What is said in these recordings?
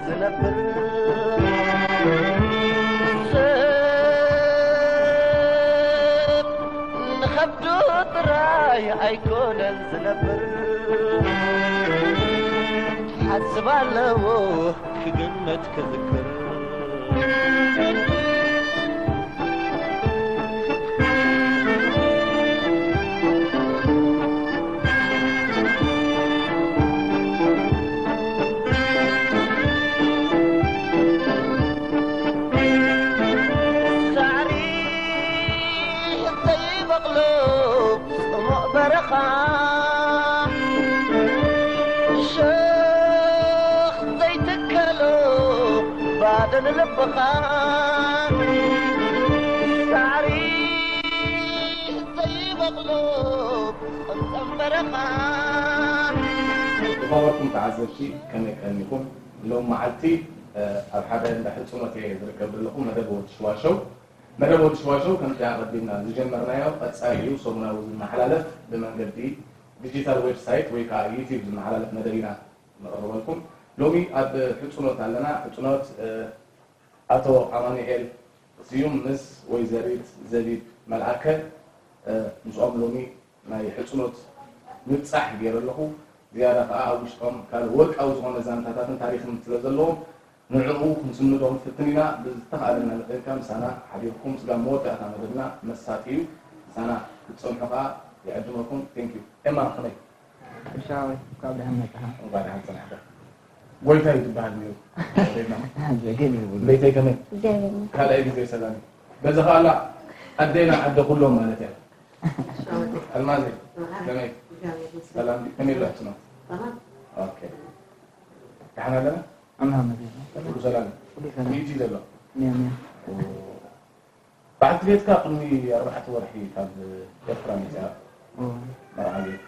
ዝነብር ሰብ ንኸብዱ ጥራይ ኣይኮነን ዝነብር ሓስብ ኣለዎ ክግመት ክዝክር ሳዕሪ ዘይበቕሎ ጽሙቕ በረኻ ሸኽ ዘይትከሎ ባዶ ንልብኻ ሳዕሪ ዘይበቕሎ ጸምጸም በረኻ ዝኸበርኩም ተዓዘብቲ ከመይ ቀኒኹም? ሎም መዓልቲ ኣብ ሓደ እንዳ ሕፅኖት እየ ዝርከብ ዘለኹ መደብ ወዲ ሽዋሸው መደብ ወዲ ሽዋሸው ከምቲ ኣቐዲምና ዝጀመርናዮ ቀፃሊ እዩ ሰሙናዊ ዝመሓላለፍ ብመንገዲ ዲጂታል ዌብሳይት ወይ ከዓ ዩቲዩብ ዝመሓላለፍ መደብ ኢና ነቕርበልኩም። ሎሚ ኣብ ሕፅኖት ኣለና። ሕፅኖት ኣቶ ኣማኑኤል ስዩም ምስ ወይዘሪት ዘቢብ መልኣከ ምስኦም ሎሚ ናይ ሕፅኖት ምብፃሕ ገይረ ኣለኹ። ዝያዳ ከዓ ኣብ ውሽጦም ካልእ ወርቃዊ ዝኾነ ዛንታታትን ታሪኽን ስለዘለዎም ንዕኡ ክንስንዶ ንፍትን ኢና። ብዝተኻእለና መጠን ከዓ ምሳና ሓቢርኩም ስጋብ መወዳእታ መደብና መሳጢ እዩ። ምሳና ክትፀንሑ ከዓ ይዕድመኩም። Thank you። ኤማ ከመይ? ሻወት ካብ ደህን መጣኻ። እንኳን ደሓን ፀናሕካ። ጎይታ እዩ ዝበሃል ነይሩ። ኣዴና። ዘገን ይብሉ። ቤተይ ከመይ? እግዚኣብሔር ይመስገን። ካልኣይ ግዜ ሰላም እዩ። በዚ ከኣላ ኣዴና ዓደ ኩሎም ማለት እያ። ኣልማዘይ ከመይ? ሰላም ድዩ? ከመይ ይብላችሁ ነው? ኦኬ። ደሓን ኣለና? ኣምና መዚና። ኩሉ ሰላም እዩ? ኩሉ ሰላም። ሚእቲ ዘሎ? ሚያ ሚያ። በዓልቲ ቤትካ ቅድሚ ኣርባዕተ ወርሒ ካብ ኤርትራ መፅያ ኦ፣ መርዓ ቤት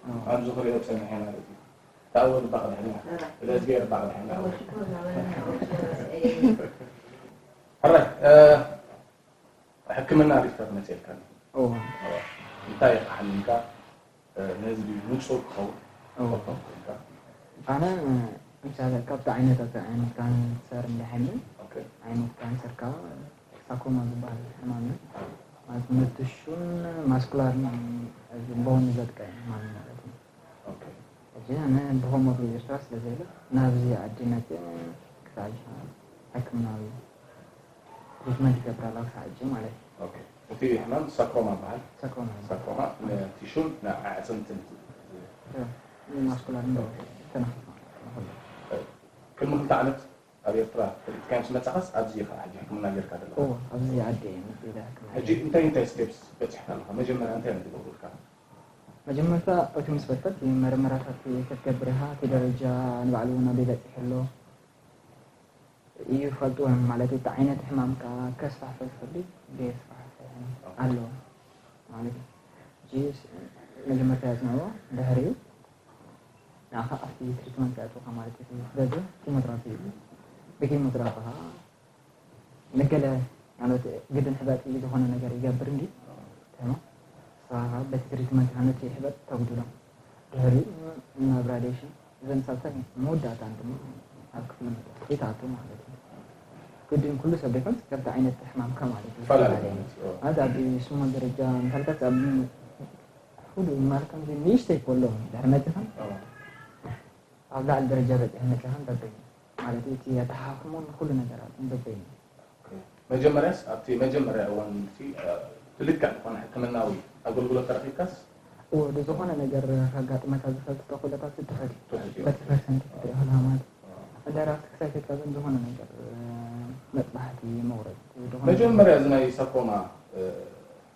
ኦ። ኣብዚ ክሪኦ ፀኒሐ ማለት እዩ። ተኣወ ልባ ቅድሕና ለዝጊ ልባ ቅድሕና ሕራይ ሕክምና ሪፈር መፅልካ ኦ። እንታይ ኢኻ ሓሚምካ ንህዝቢ ንፁር ክኸውን ኦ። ኮልኮም ኮይንካ ኣነ ምሳሌ ካብቲ ዓይነታት ዓይነት ካንሰር እንዳሓይምን ኦኬ ዓይነት ካንሰር ከዓ ሳርኮማ ዝበሃል ሕማም እዩ። ማለት ንትሹን ማስኩላርን ቦን ዘጥቀ ሕማም ማለት እዩ። ኦኬ ሕጂ ኣነ ብኸምኡ ኤርትራ ስለ ዘይለ ናብዚ ዓዲ መፅእ ክሳዕ ሕክምናዊ ትሪትመንት ይገብር ኣላ ክሳዕ ሕጂ ማለት እዩ። ኦኬ እቲ ሕማም ሳርኮማ በሃል ሳርኮማ ሳርኮማ ንቲሹን ንኣዕፅምትን ማስኩላር ተናኸፍ ማለት እዩ። ቅድሚ ክልተ ዓመት ኣብ ኤርትራ ፈሊጥካ ምስ መጻኻስ ኣብዚ ኢኻ ሕጂ ሕክምና ጌርካ ዘለኻ እዎ ኣብዚ ዓዲ እየ መፅእ ሕክምና ሕጂ እንታይ እንታይ ስቴፕስ በፂሕካ ኣለኻ መጀመርያ እንታይ እዮም ዝገብሩልካ መጀመርታ እቲ ምስ ፈተት መረመራታት ክትገብር ኢኻ እቲ ደረጃ ንባዕሉ እውን ኣበይ በፂሑ ኣሎ እዩ ፈልጥዎም ማለት እቲ ዓይነት ሕማምካ ከስፋሕፈ ዝኽእል ዘየስፋሕፈ ኣሎ ማለት እዩ ሕጂ መጀመርታ የፅንዕዎ ድሕሪኡ ንዓኻ ኣብቲ ትሪትመንት የእትውካ ማለት እዩ። ስለዚ ኪሞትራፒ እዩ። ብኪሞትራፒ ከዓ ንገለ ማለት ግድን ሕበጥ ዝኾነ ነገር ይገብር እንዲ ተማ ንስኻ ከዓ በቲ ትሪትመንት ከዓ ነቲ ሕበጥ ተጉድሎ። ድሕሪኡ ናብ ራዲሽን እዘን ሳልሳይ መወዳእታን ድማ ኣብ ክፍሊ መጥባሕቲ ትኣቱ ማለት እዩ። ግድን ኩሉ ሰብ ደይኮንስ ከምቲ ዓይነት ሕማምካ ማለት እዩ። ፈላለዩ ማለት እዩ። ማለት ኣብ ስሞል ደረጃ እንተልካስ ኣብ ሁሉ ማለት ከምዚ ንእሽተይ ከሎ ድሕሪ መፅኻ ኣብ ላዕሊ ደረጃ በፂሐ መፅኻ በበይ ማለት እዩ። እቲ ኣተሓኽሞን ኩሉ ነገራትን በበይ እዩ። መጀመርያስ ኣብቲ መጀመርያ እዋን እቲ ልክዕ ዝኾነ ሕክምናዊ ኣገልግሎት ተረኪብካስ እዎ ዝኾነ ነገር ከጋጥመካ ዝኽእል ተኽእሎታት ትሑት እዩ። ትሑት እዩ። በቲ ፐርሰንት ክትሪኦ ከለኻ ማለት እዩ። እንዳራብቲ ክሳይ ተካዘን ዝኾነ ነገር መጥባሕቲ መውረድ ዝኾነ መጀመርያ እዚ ናይ ሳርኮማ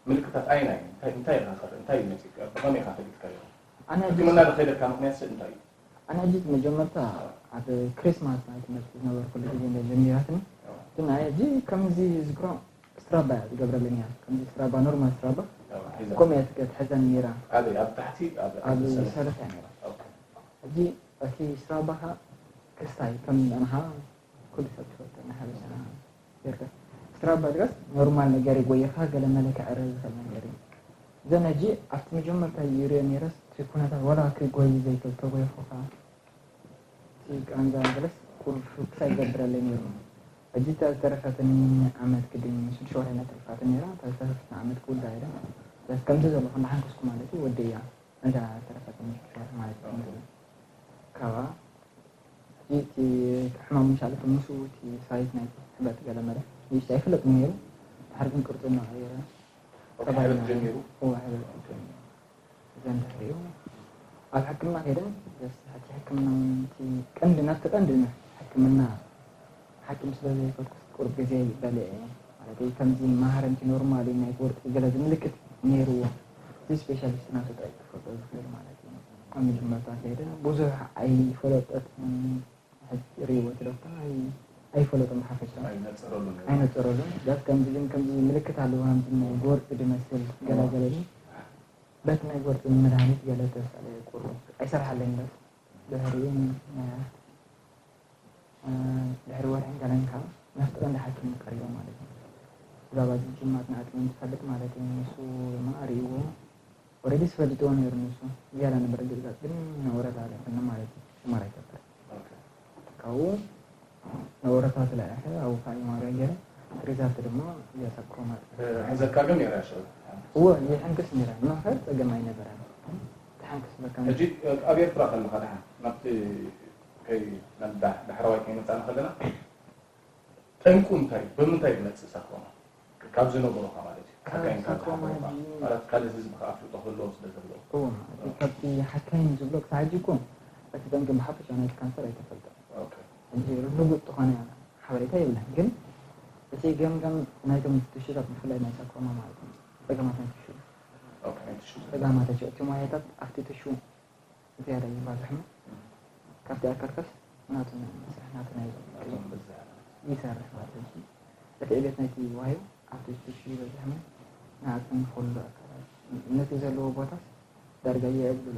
ምልክታት ኣይናይ እንታይ እንታይ ኢኻ እንታይ ይመፅእ ብኸመይ ኢኻ ፈሊጥካዮ? ኣነ ሕክምና ዝኸይደካ ምክንያት ስ እንታይ እዩ? ኣነ ሕጂ መጀመርታ ኣብ ክሪስማስ ናይ ትምህርቲ ዝነበርኩሉ ግዜ እንደ ጀሚራትኒ ግን ኣነ ሕጂ ከምዚ ዝግሮ ስትራባ እያ ዝገብረለኒ እያ ከምዚ ስትራባ ኖርማል ስትራባ ከምኡ እያ ትገ- ትሕዘኒ ነይራ ኣበይ ኣብ ታሕቲ ኣብ ኣብ ሰለስተ? ሰለስተ እያ ነይራ ኦኬ። ሕጂ እቲ ስትራባኻ ክስታይ ከም ንሕና ኩሉ ሰብ ትፈልጦ ናይ ሓበሻ ጌርካ ስትራባ ድረስ ኖርማል ነገር እዩ ጎይኻ ገለ መለ ክዕረ ዝኽእል ነገር እዩ እዘን ሕጂ ኣብቲ መጀመርታ ዝርእዮ ነይረስ እቲ ኩነታት ዋላ ክጎይ ዘይክእል ተጎይኹኻ እቲ ቃንዛ ገለስ ቁሩብ ፍኩስ ኣይገብረለይ ነይሩ። ሕጂ እታ ዝተረፈትኒ ዓመት ግድን ሽዱሽተ ወርሒ እናተረፋትኒ ነይራ። እታ ዝተረፈትኒ ዓመት ክውዳእ ኢለ፣ በስ ከምዚ ዘለኹ እንዳሓንከስኩ ማለት እዩ፣ ወደያ ነዛ ዝተረፈትኒ ሽዱሽተ ወርሒ ማለት እዩ። ካብኣ ሕጂ እቲ ሕማም ምሻለቱ፣ ምስ እቲ ሳይት ናይቲ ሕበጥ ገለ መለ ንእሽቶ ኣይፍለጥን ነይሩ። ድሓር ግን ቅርጹ እናቐየረ፣ ሕበጥ ጀሚሩ? እወ፣ ሕበጥ ጀሚሩ። እዘን ድሕሪኡ ኣብ ሕክምና ከይደ። በስ እቲ ሕክምና እውን እቲ ቀንዲ፣ ናብቲ ቀንዲ ሕክምና ሓኪም ስለ ዘይፈልኩ ቁሩብ ግዜ በሊዐ። ማለት ከምዚ ማህረምቲ ኖርማል እዩ፣ ናይ ቆርጢ ገለ ምልክት ነይርዎ። እዚ ስፔሻሊስት ናቱ ጥራይ ክፈልጦ ዝኽእል ማለት እዩ። ኣብ መጀመርታ ከይደ ብዙሕ ኣይፈለጠትን። ሕጂ ርእይዎ እቲ ዶክተር ኣይ-፣ ኣይፈለጦም ብሓፈሻ። ኣይነጸረሉን እዩ። ኣይነጸረሉን። ዳስ ከምዚ ግን ከምዚ ምልክት ኣለዎ፣ ከምዚ ናይ ጎርጢ ዝመስል ገላገለ እዩ። በቲ ናይ ጎርጢ መድሃኒት ገለ ተሳለ ቁሩብ ኣይሰርሓለይን። በስ ድሕሪኡ ን-፣ እ፣ ድሕሪ ወርሒ ገለን ካብ ናብቲ ቀንዲ ሓኪም ቀሪበ ማለት እዩ። ብዛዕባ እዚ ጅማት ንኣጥሚን ትፈልጥ ማለት እዩ። ንሱ ድማ ርእይዎ፣ ኦልሬዲ ዝፈልጥዎ ነይሩ ንሱ። ዝያዳ ንብርግጽጋጽ ግን ንወረታ ኣለፈኒ ማለት እዩ። ሽማር ኣይከብር። ኦኬ። ካብኡ ንወረታ ስለኣኸ ኣብኡ ከዓ ይማረ ገይረ፣ ሪዛልት ድማ እያሰብኮ ማለት እዩ። እ፣ ሕዘካ ግን ነይራ ሽዑ? እወ፣ ይሕንክስ ነይረ። ንመኽፈል ጸገም ኣይነበረን። ትሓንክስ በቃ። ሕጂ ኣብ ኤርትራ ከለኻ ደሓን ናብቲ ከይ-፣ ናብ ዳ-፣ ዳሕረዋይ ከይመጻና ከለና፣ ጠንቁ እንታይ፣ ብምንታይ ዝመጽእ ሳርኮማ? ካብ ዝነበሩኻ ማለት እዩ። ካብ ሓካይም ካብ ሳርኮማ ዝሓበሩኻ፣ ሕጂ ማለት ካልእ ህዝቢ ከኣ ኣፍልጦ ክህልዎ ስለ ዘለዎ። እወ፣ ማለት እዩ። ካብቲ ሓካይም ዝብሎ ክሳብ ሕጂ እኮ እቲ ጠንቂ ብሓፈሻ ናይቲ ካንሰር ኣይተፈልጠን። ኦኬ። ሕጂ ርጉጥ ዝኾነ ሓበሬታ የብለን። ግን እቲ ገምጋም ናይቶም ትሹታት ብፍላይ ናይ ሳርኮማ ማለት እዩ። ጸገማት ናይ ትሹ። ኦኬ፣ ናይ ትሹ። ጸገማት ናይ ትሹ። እቲ ሞያታት ኣብቲ ትሹ ዝያዳ ይባዝሕ እሞ፣ ካብቲ ኣካልካስ ናቱ ናይ መስርሕ፣ ናቱ ናይ ናቶም ብዝሕ። ይሰርሕ ማለት እዩ። እቲ ዕቤት ናይቲ ዋዮ ኣብቲ ትሹ ይበዝሕ እሞ፣ ንኣጥንት ኩሉ ኣካላት ነቲ ዘለዎ ቦታስ ዳርጋ የዕብልሎ።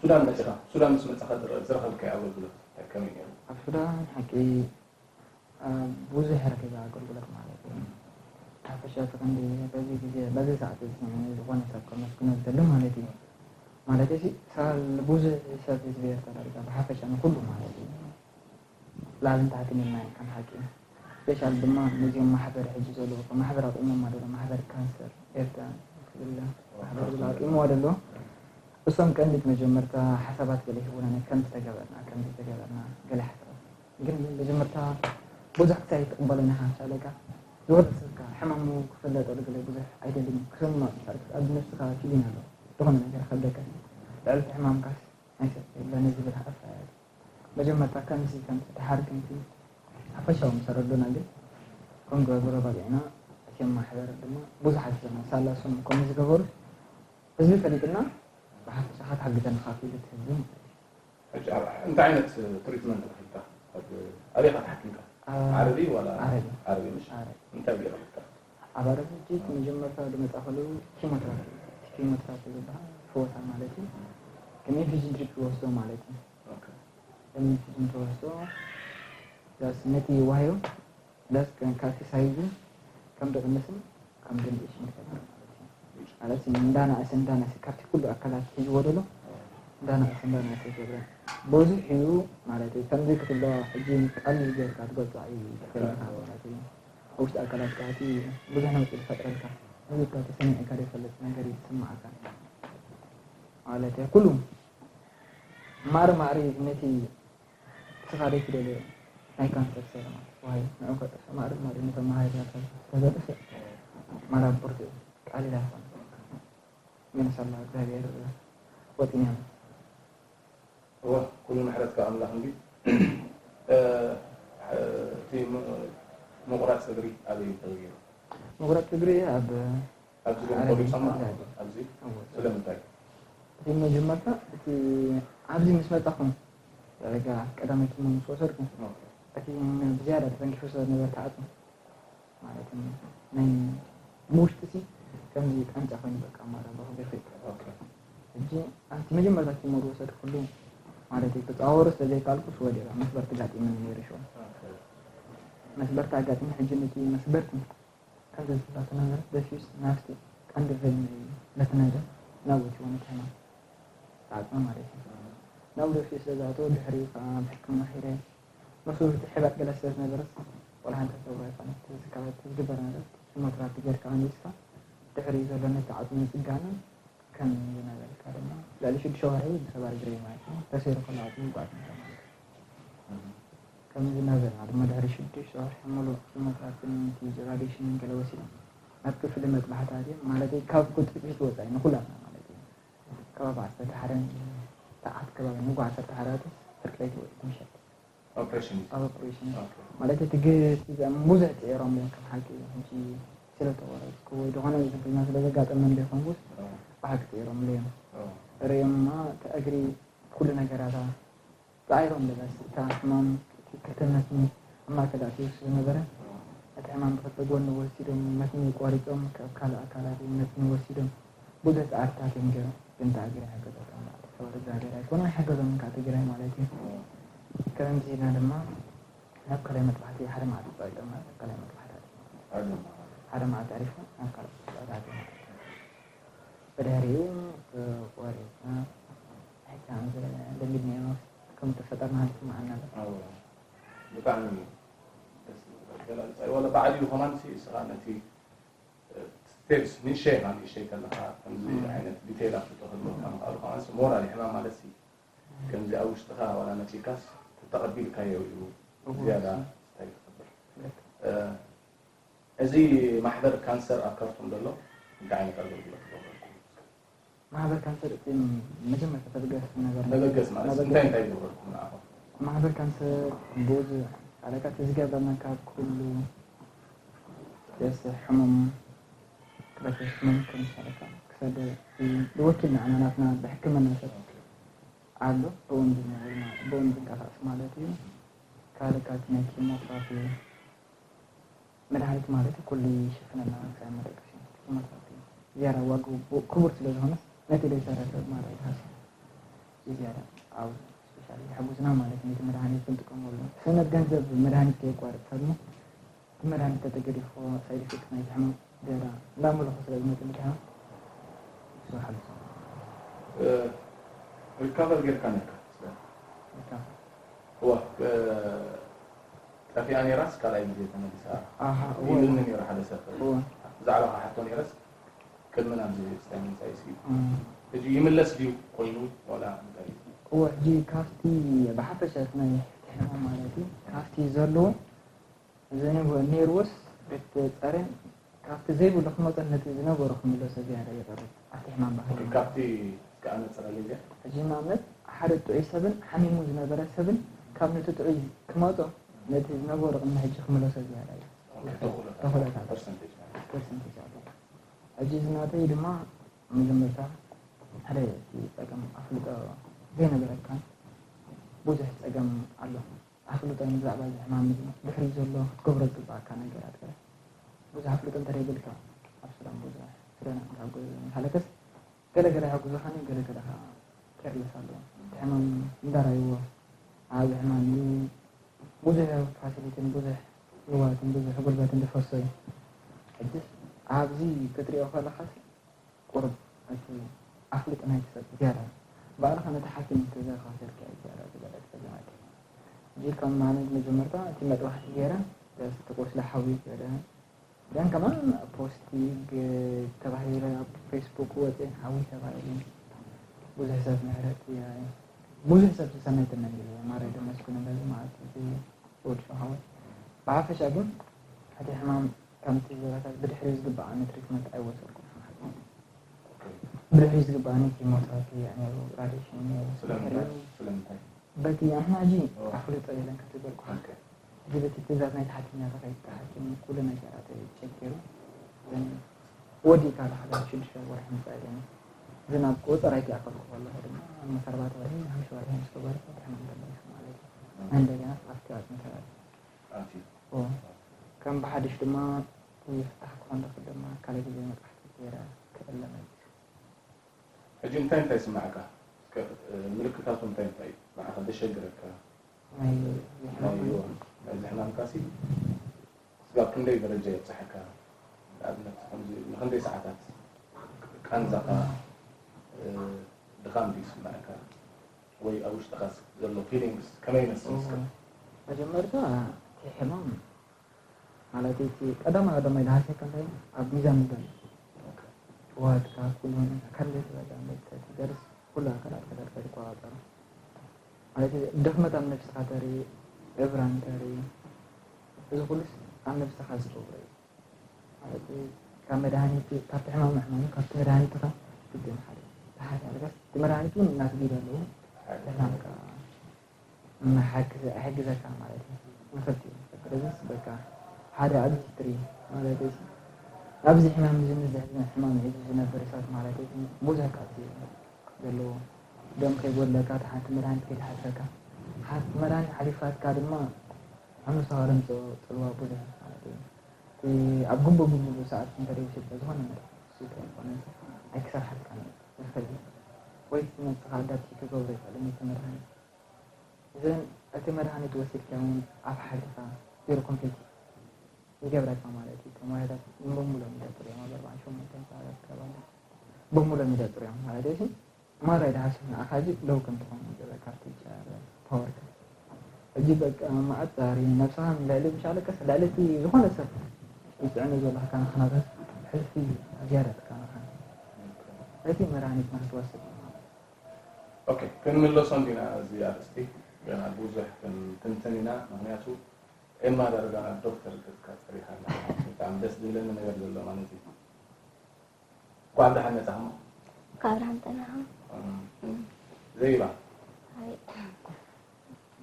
ሱዳን መጺኻ፣ ሱዳን ምስ መጻኻ ዝረ-፣ ዝረኸብካዮ ኣገልግሎት ከመይ ነይሩ? ኣብ ሱዳን ሓቂ፣ አ፣ ብዙሕ ረኺበ ኣገልግሎት ማለት እዩ። ሓፈሻ እቲ ክንዲ በዚ ግዜ፣ በዚ ሰዓት እዚ ዝኾነ ሰብ ከመስግኖ ዝደሊ ማለት እዩ። ማለት እዚ ሳል ብዙሕ ሰብ ህዝቢ ኤርትራ ዳርጋ ብሓፈሻ ንኹሉ ማለት እዩ። ላዕልን ታሕትን ኢልና ከም ሓቂ። ስፔሻል ድማ ነዚኦም ማሕበር ሕጂ ዘለዎ፣ ከም ማሕበር ኣቑሞማ ደሎ፣ ማሕበር ካንሰር ኤርትራ ዝብል ማሕበር ዝብል ኣቑሞማ ደሎ። እሶም ቀንዲ መጀመርታ ሓሳባት ገለ ይህቡና፣ ከምዚ ተገበርና፣ ከምዚ ተገበርና፣ ገለ ሓሳባት። ግን መጀመርታ ብዙሕ ግዜ ኣይትቕበሎን ኢኻ፣ ምስ ኣለካ ዝወደ ሰብካ ሕማሙ ክፍለጠሉ ገለ ብዙሕ ኣይደልን እዩ። ክሰምዖ ይኽእል፣ ኣብ ነብስኻ ፊሊንግ ኣሎ፣ ዝኾነ ነገር ከብደካ። ልዕሊ እቲ ሕማምካስ ናይ ሰብ የለን ዝብል ሓሳብ። መጀመርታ ከምዚ፣ ከምዚ፣ ደሓር ግን እቲ ሓፈሻዊ ምስ ኣረዱና ግን ክንገብሮ በቂዕና። እቲኦም ማሕበር ድማ ብዙሓት እዮም፣ ሳላ እሶም ከምኡ ዝገበሩ ህዝቢ ፈሊጥና፣ ብሓፈሻ ክትሓግዘና ካብ ኢሉ እቲ ህዝቢ ማለት እዩ። ሕጂ ኣብ እንታይ ዓይነት ትሪትመንት ረኺብካ? ኣብ ኣበይ ኢኻ ተሓኪምካ? ኣብ ዓረቢ ዋላ ዓረቢ። ዓረቢ ምሽ? ዓረቢ። እንታይ ብኡ ረኺብካ? ኣብ ዓረቢ ሕጂ እቲ መጀመርታ ዝመጻ ከለዉ ኪሞቴራፒ፣ እቲ ኪሞቴራፒ ዝበሃል ፈወሳ ማለት እዩ። ከም ኢንፊዥን ድሪፕ ይወስዶ ማለት እዩ። ኦኬ። ከም ኢንፊዥን ተወስዶ፣ ዳስ ነቲ ዋህዮ ዳስ ከ-፣ ካብቲ ሳይዙ ከም ድቕንስን ከም ድንድሽን ይፈጥር ማለት እዩ። ማለት እንዳነኣሰ፣ እንዳነኣሰ ካብቲ ኩሉ ኣካላት ሒዝዎ ደሎ እንዳነኣሰ፣ እንዳነኣሰ ይገብረ። ብዙሕ እዩ ማለት እዩ። ከምዚ ክትብሎ ሕጂ ቃል ጌርካ ትገልጾ ኣይትኽእልን ኢኻ ማለት እዩ። ኣብ ውሽጢ ኣካላት ከኣ እቲ ብዙሕ ነውጺ ዝፈጥረልካ፣ ህዝብካ ተሰሚዕካ ዘይፈልጥ ነገር እዩ ዝስምዓካ ማለት እዩ። ኩሉ ማዕረ ማዕረ ነቲ ንስኻ ዘይትደልዮ ናይ ካንሰር ሴል ማለት ዋይ ንዑ ከጥፍእ ማዕረ ማዕረ ነቶም መሃሪታት ተዘጥፍእ ማራ ብርቱ እዩ። ቀሊል ኣይኮነን። ግን ሳላ እግዚኣብሔር ወጢንዮም። እወ፣ ኩሉ ምሕረት ካብ ኣምላኽ እንዲ። እ፣ እቲ ም-፣ ምቑራጽ እግሪ ኣበይ እዩ ተገይሩ? ምቑራጽ እግሪ ኣብ ኣብዚ ዶ ዓረቢ ቆሪጾማ? ኣብዚ። ኣብዚ? እወ። ስለምንታይ? እቲ መጀመርታ፣ እቲ ኣብዚ ምስ መጻኹ፣ ዳርጋ ቀዳማይ ኪሞ ምስ ወሰድኩ፣ ኦኬ። እቲ ብዝያዳ ተጸንኪፉ ስለ ዝነበረ ተዓጽዩ። ማለት ናይ ብውሽጢ ሲ ከምዚ ቃንጫ ኮይኑ በቃ ማራ ብኸ-፣ ብኸ-፣ ኦኬ። ሕጂ ኣብቲ መጀመርታ ኪሞ ዝወሰድኩሉ ማለት እዩ፣ ክጻወሮ ስለ ዘይከኣልኩስ ወዲቐ መስበርቲ ኣጋጢሙኒ ነይሩ ሽዑ። ኦኬ። መስበርቲ ኣጋጢሙ፣ ሕጂ ነቲ መስበርቲ ከምዚ ዝብላቶ ነገር ደፊስ ናብቲ ቀንዲ ቬን ናይ ለትናደ ናብኡ እቲ ሆነ ተማ ተዓጽመ ማለት እዩ። ናብኡ ደፊስ ስለ ዝኣተወ ድሕሪኡ ከዓ ኣብ ሕክምና ኸይደ። ምስ ትሕባጥ ገለ ስለ ዝነበረስ፣ ቆልዓ እንተ ተብሎ ኣይኮነን። እዚ ከባቢ ዝግበር ነገር፣ ኪሞትራፒ ጌርካ ቀኒስካ፣ ድሕሪኡ ዘሎ ነቲ ዓጽሚ ምጽጋንን ከም ዝነበረካ ድማ፣ ልዕሊ ሽዱሽተ ወርሒ ብሰባር ግሬ ማለት እዩ፣ ተሰይሩ ከሎ ዓጽሚ ምጉዓዝ ነይሩ ማለት እዩ። ከም ዝነበረና ድማ ድሕሪ ሽዱሽተ ወርሒ ሙሉእ ኪሞትራፒን እቲ ራዲሽንን ገለ ወሲዶም ናብ ክፍሊ መጥባሕቲ ኣትዮም፣ ማለት እዩ፣ ካብ ቁጥጥር ወጻኢ ንኹላትና ማለት እዩ። ከባቢ ዓሰርተ ሓደ ሰዓት ከባቢ፣ ንግሆ ዓሰርተ ሓደ ሰዓት ፍርቂ ለይቲ ወጺኡ ምሸት። ኦፕሬሽን እዩ። ኣብ ኦፕሬሽን እዩ። ኦኬ። ማለት እቲ ግ-፣ እቲ ዘ-፣ ብዙሕ ጽዒሮም እዮም ከም ሓቂ። ሕጂ ስለ ተቆረጽኩ ወይ ዝኾነ ዝብልና ስለ ዘጋጠመ እንደ ይኾንኩስ ኦ። ብሓቂ ጽዒሮም እዮም። ኦ። ርእዮምማ እቲ እግሪ ኩሉ ነገራታ ጻዒሮም። በስ እታ ሕማም እቲ ክልተ መስኒ ኣብ ማእከል ኣትዩ ስለ ነበረ፣ ኦ። እቲ ሕማም ብክልተ ጎኒ ወሲዶም፣ መስኒ ቆሪጾም፣ ካብ ካልእ ኣካላት እውን መስኒ ወሲዶም፣ ብዙሕ ጻዕርታት እዮም ገይሮም። ግን እታ እግሪ ሓገዘቶም ማለት ተወርዳ ገይራ ኣይኮነ፣ ኣይሓገዞምን ከዓ ትግራይ ማለት እዩ። ከምዚ ኢልና ድማ ናብ ካልኣይ መጥባሕቲ ሓደ መዓልቲ ጸዊዖም ማለት ካልኣይ መጥባሕቲ ኣሪፉ። ሓደ መዓልቲ ኣሪፉ ናብ ካልኣይ መጥባሕቲ ኣሪፉ ማለት እዩ። ብድሕሪኡ ተቆሪጽና፣ ሕጂ ከምዚ ለሚድናዮ ከም ተፈጠርና ይስምዓና ኣሎ። ኣዎ። ብጣዕሚ ደስ ዝብል ኣገላልጻ እዩ። ዋላ ብዓቢኡ ከማን ሲ እስኻ ነቲ ስቴፕስ ንእሽተይ ኢኻ፣ ንእሽተይ ከለኻ ከምዚ ም። ዓይነት ዲቴይል ኣፍልጦ ክህልወካ ምኽኣሉ ከማን ሲ ሞራል እዩ። ሕማም ማለት ሲ ከምዚ ኣብ ውሽጥኻ ዋላ መጺካስ ተተቐቢልካዮ እዩ እዎ፣ ዝያዳ እሱ። እንታይ ትገብር። ልክ። እ፣ እዚ ማሕበር ካንሰር ኣብ ካርቱም ዘሎ እንታይ ዓይነት ኣገልግሎት ይገብረልኩም? ማሕበር ካንሰር እቲ መጀመርታ ተበገስ ነገር መበገስ ማለት መበገስ። እንታይ እንታይ ይገብረልኩም ንዓኹም? ማሕበር ካንሰር ብዙሕ ሓረጋት ዝገብረና ካብ ኩሉ ደስ ሕሙም ክበሰስ መምክን ሓረካ ክሰደ ዝወኪልና ኣናናትና ብሕክምና ሰብ ኣሎ ብኡን ዝነብር ማለት ብኡን ዝንቀሳቀስ ማለት እዩ። ካልእ ካብቲ ናይ ኪሞትራፒ መድሃኒት ማለት ኩሉ ይሽፍነና ክሳብ መደቀሲ ኪሞትራፒ ዝያዳ ዋግኡ ክቡር ስለ ዝኾነስ ነቲ ዘይሰርሕ ሰብ ማለት ይሓስብ ዝያዳ ኣብ ስፔሻሊ ይሕጉዝና ማለት ነቲ መድሃኒት ክንጥቀመሉ ሰነድ ገንዘብ መድሃኒት ከየቋርጽ ሰብ እቲ መድሃኒት ተተገዲፍዎ ሳይድ ኢፌክት ናይቲ ሕማም ዝያዳ እንዳመለኹ ስለ ዝመጽእ ድሓን ንሱ ሓልሶ ሪካቨር ጌርካ ነካ ሪካቨር እዋ ጠፊኣ ነይራስ ካልኣይ ግዜ ተመሊሳ ኣሃ እወ ይብልኒ ነይሩ ሓደ ሰብ እወ ብዛዕባ ካሓቶ ነይረስ ቅድሚ ናብዚ ክስታይ ምምፃእ ሲ እም ሕጂ ይምለስ ድዩ ኮይኑ ዋላ እንታይ እዩ እወ ሕጂ ካብቲ ብሓፈሻ እቲ ናይ ሕማም ማለት እዩ ካብቲ ዘለዎ ዝነበ ነይርዎስ እቲ ጸሬን ካብቲ ዘይብሉ ክመጸ ነቲ ዝነበሮ ክምለሶ ዝያዳ ይቐርብ ኣብቲ ሕማም ባህሪ ማለት እዩ። ካብቲ እስከ ኣነጽረለይ እዚኣ ሕጂ ንኣብነት ሓደ ጥዑይ ሰብን ሓሚሙ ዝነበረ ሰብን ካብ ነቲ ጥዑይ ክመጾ ነቲ ዝነበሮ ቅድሚ ሕጂ ክምለሶ ዝያዳ እዩ። ተኽእሎታት ፐርሰንቴጅ ማለት እዩ። ፐርሰንቴጅ ኣሎ። ሕጂ እዚ ናተይ ድማ መጀመርታ ሓደ እቲ ጸገም ኣፍልጦ ዘይነበረካን ብዙሕ ጸገም ኣሎ። ኣፍልጦ ብዛዕባ እዚ ሕማም እዚ ድሕሪኡ ዘሎ ክትገብሮ ዝግብኣካ ነገራት ገለ ብዙሕ ኣፍልጦ እንተ ዘይብልካ ኣብ ሱዳን ብዙሕ ሱዳን ካብ ሓለከስ ገለ ገለ ይሕግዙኻን ገለ ገለ ከዓ ኬርለስ ኣለዉ። እቲ ሕማም እንዳራይዎ ዓቢ ሕማም እዩ። ብዙሕ ፋሲሊቲን ብዙሕ ንዋትን ብዙሕ ጉልበትን ዝፈሶ እዩ። ሕጅስ ኣብዚ ክትሪኦ ከለኻስ ቁሩብ እቲ ኣፍልጦ ናይቲ ሰብ ዝያዳ እዩ። ባዕልኻ ነቲ ሓኪም እንተዘይኸሰልካ እዩ ዝያዳ ዝበለጸ ዝመጽእ። ሕጂ ከም ኣነ መጀመርታ እቲ መጥባሕቲ ገይረ እቲ ቁስሊ ሓዊ ገለ ደን ከማን ፖስቲንግ ተባሂለ ኣብ ፌስቡክ ወፅኤ ሓዊ ተባሂሉ ብዙሕ ሰብ ምህረት ብዙሕ ሰብ ሰናይ ተመንዲሉ ማረይ ደመስኩ ነገር ማለት እዚ ወዲ ሓወይ ብሓፈሻ ግን እቲ ሕማም ከምቲ ዘረታት ብድሕሪ ዝግባኣኒ ትሪትመንት ኣይወሰድኩን ብድሕሪ ዝግባኣኒ ኪሞቴራፒ ነይሩ ራዲሽን ነይሩ ስለምንታይ ስለምንታይ በቲ ኣሕና ሕጂ ኣፍልጦ የለን ከምቲ ዝበልኩኻ ሕጂ በቲ ትእዛዝ ናይ ተሓኪምና ተኸይድ ተሓኪም ኩሉ ነገራት ቸክ ገይሩ ወዲእካ ዳሕዳ ሽዱሽተ ወርሒ ምፃእ ኢለኒ ዝናብ ክወፅእ ራይት ይኣኸልኩ ከለኹ ድማ መሰርባት ወርሒ ሓምሽ ወርሒ ምስ ገበርኩ ሕማም ተመሊሱ ማለት እዩ እንደገና ኣብቲ ዓፅሚ ተራእዩ ኣትዩ ከም ብሓድሽ ድማ ይፍታሕ ክኾን ደኽል ድማ ካልእ ግዜ መጥቃሕቲ ገይረ ክእለ መሊሱ ሕጂ እንታይ እንታይ ይስምዓካ? እስከ ምልክታቱ እንታይ እንታይ እዩ? ንዓኻ ዘሸግረካ ናይ ናይ ሕማም ናይ ዝሕማምካ ሲ ስጋብ ክንደይ ደረጃ የብፅሐካ? ንኣብነት ከምዚ ንክንደይ ሰዓታት ቃንዛኻ ድኻም ድዩ ይስምዓካ? ወይ ኣብ ውሽጥኻ ዘሎ ፊሊንግስ ከመይ ይመስል እስከ? መጀመርታ እቲ ሕማም ማለት እቲ ቀዳማይ ቀዳማይ ዝሃሰካ እንታይ እዩ? ኣብ ሚዛን ምዛን ሽዋትካ ኩሉ ኣካል ዘይተዛጋ መጥተቲ ገርስ ኩሉ ኣካላት ከዳርካ ይቆጻጸሩ ማለት ድኽመት ኣብ ነብስኻ ተርኢ ዕብራን ተርኢ እዚ ኩሉስ ኣብ ነብስኻ ዝገብሮ እዩ። ማለት ካብ መድሃኒት ካብቲ ሕማም ሕማም ካብቲ መድሃኒትኻ ግድን ሓደ ተሓት ኣልጋስ እቲ መድሃኒት እውን እናትጊድ ኣለዎ። ሕማምካ ይሕግዘካ ማለት እዩ። ንክልቲ ስለዚስ በቃ ሓደ ኣብዚ ትሪ ማለት እዩ። ኣብዚ ሕማም እዚ ምዝሕዝን ሕማም ሒዙ ዝነብር ሰብ ማለት እዩ። ብዙሕ ካብዚ ዘለዎ ደም ከይጎድለካ እቲ ሓንቲ መድሃኒት ከይትሓልፈካ ሓንቲ መድሃኒት ሓሊፋትካ ድማ ኣብ ምሳኻ ለምፅኦ ፅልዋ ብዙሕ ማለት እዩ። እቲ ኣብ ጉንቡ ጉንቡ ሰዓት እንተደይ ውሽጥካ ዝኾነ መድሃኒት ዝስተ ዝኾነ ኣይክሰርሓልካ ዝኽእል ወይ እቲ መፅኻ ኣዳፕቲ ክገብሮ ይኽእል እቲ መድሃኒት እዘን እቲ መድሃኒት ወሲድካ እውን ኣብ ሓሊኻ ዜሮ ኮምፕሊት ይገብረካ ማለት እዩ። ተማሪታት በሙሎም ይደጥሩ እዮም ኣብ ኣርባዓን ሸሞንተን ሰዓታት ከባቢ በሙሎም ይደጥሩ እዮም ማለት እዩ። ማራ ይድሃስብ ንኣኻ ሕጂ ለው ከም ትኾን ይገብረካ ቲቸር ፓወርካ ሕጂ በቃ መዓት ዛሪ ነብስኻ ልዕሊ ብሻለቀስ ልዕሊ እቲ ዝኾነ ሰብ ይፅዕኑ ዘሎ ካናኻናታት ሕልፊ ዝያዳ ትካናኻ እቲ መድሃኒት ንክትወስድ ማለት እዩ። ኦኬ ክንምለሶ እንዲና እዚ ኣርእስቲ ገና ብዙሕ ክንትንትን ኢና ምክንያቱ ኤማ ዳርጋ ናብ ዶክተር ገፅካ ፀሪኻ ኣለኻ ብጣዕሚ ደስ ዝብለኒ ነገር ዘሎ ማለት እዩ እንኳዕ ደሓን መፃኹም ካብ ደሓን ፀናኹም ዘይባ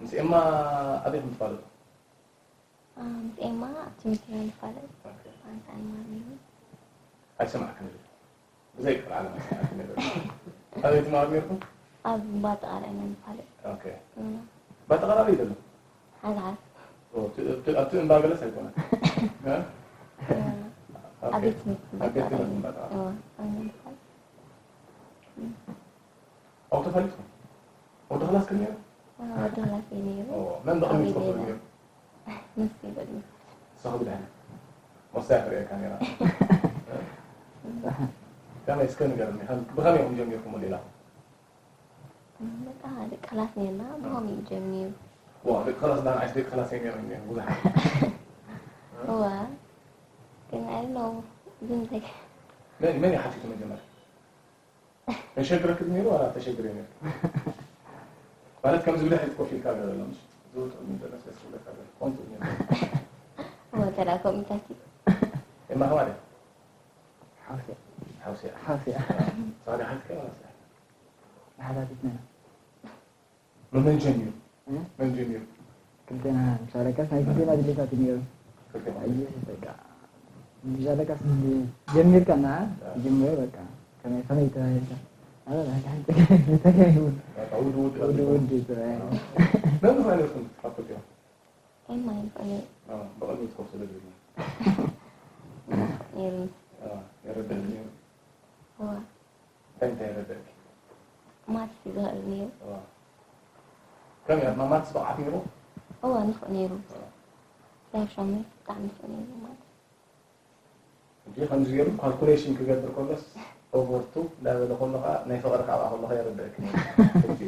ምስ ኤማ ኣበይ ከም ትፋለጡ ምስ ኤማ ኣብ ትምህርቲ ኢና ንፋለጥ ኣንታ ኤማ ነይሩ ኣይሰማዕክን ብዘይ ክፍል ዓለም ኣይሰማዕክን ነበር ኣበይ ትማሩ ነርኩም ኣብ ባጠቃላይ ኢና ንፋለጥ ባጠቃላበይ ዘሎ ሓዝሓዝ ኣብቲ እምባ ገለስ ኣይኮነ ኣብ ቤት ትምህርቲ ባጠቃላይ ኢና ንፋለጥ ኣብኡ ተፋሊጥኩም ወዲ ክላስ ከም ነይሩ ወዲ ክላስ እዩ ነይሩ መን ብቕድሚት ኮፍ ነይሩ ንሱ ይበልኒ ንስኻ ብድሕሪ ወሳያ ትርእየካ ነይራ ከመይ እስከ ንገርኒ ብኸመይ ኢኹም ጀሚርኩም ሌላ በቃ ደቂ ክላስ ነርና ብኸም እዩ ጀሚሩ ዋ ደቂ ክላስ ዳ ንዓይስ ደቂ ክላስ ነይረን ብዙሓት እዋ ግን ኣይ ነው ዝም መን መን ይሓቲቱ መጀመርያ የሸግረክ ነይሩ ዋላ ተሸግረ ነይሩ ማለት ከምዚ ብድሕሪት ኮፍ ኢልካ ገለ ኣሎ ምሽ ዝውጥኡ ምን ዘሎ ስለስ ክብለካ ገለ ኮንቱ ነይሩ ወተላ ኮሚታት ኤማ ከማለ ሓውሲ ሓውሲ ሓውሲ ሳሪ ሓንቲ ከማለ ሳሪ ሓላፊት ነና መመን ጀሚሩ መን ጀሚሩ ክልቴና ምሻለካስ ናይ ክልቴና ድሌታት እዩ ነይሩ ኣየሽ በቃ ምሻለካስ ጀሚርካ እና ጀምሮ በቃ ከመይ ከመይ ተባሂልካ ተጋሂቡ ውድ ውድ ውድ ውድ ተባሂሉ መን ምዃን ኢኹም ትሓፍር እዮም ኤማ ይባል ብቕድሚት ኮፍ ስለ ዝብል ነይሩ የረድእ ነይሩ እዋ እንታይ እንታይ የረድእኪ ማትስ እዩ ዝኽእል ነይሩ ከመይ ኣብ ማትስ ብቕዓት ነይሩ እዋ ንኽእ ነይሩ ዳብ ሻሙይ ብጣዕሚ ንኽእ ነይሩ ማለት ሕጂ ከምዚ ገይሩ ካልኩሌሽን ክገብር ከሎስ ኦቨርቱ እንዳበለ ከሎ ከዓ ናይ ፍቕሪ ካብኣ ከለኻ የረድእኪ ነይሩ ሕጂ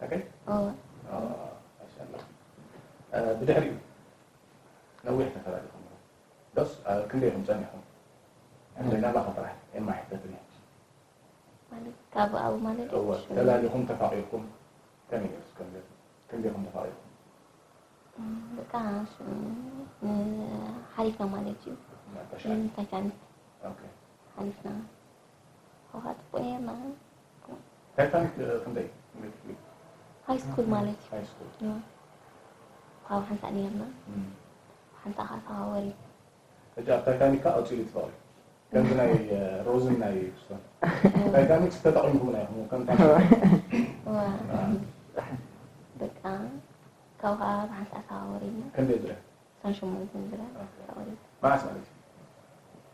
ኦኬ እዋ ማሻላ ብድሕሪኡ ነዊሕ ተፈላሊኹም ዶስ ክንደይ ኢኹም ፀኒኹም ናባኻ ጥራሕ ኤማ ሕተትኒ ማለት ካብ ኣብኡ ማለት እዩ እወ ተላሊኹም ተፋቒርኩም ከመይ ነይሩ እስከ ንገር ክንደይ ኢኹም ተፋቒርኩም በቃ ሓሊፍና ማለት እዩ ናብ ተሻለ ታይታኒክ ኦኬ ሓሊፍና ካብኡ ከዓ ፅቡቅ ነርና ታይታኒክ ክንደይ ክንደይ ክፍሊ ሃይ ስኩል ማለት እዩ ሃይ ስኩል ካብኡ ሓንሳእ ነርና ሓንሳእ ከዓ ተዋወሪ ሕጂ ኣብ ታይታኒክ ከዓ ቀፂሉ ትበቕሪ ከምዚ ናይ ሮዝን ናይ ስቶን ታይታኒክ ተጠቒምኩም ናይ ኢኹም ከም በቃ ካብኡ ከዓ ብሓንሳእ ተዋወሪና ክንደይ ዝረ ሰን ሸሞንተን ዝረ ተዋወሪ መዓስ ማለት እዩ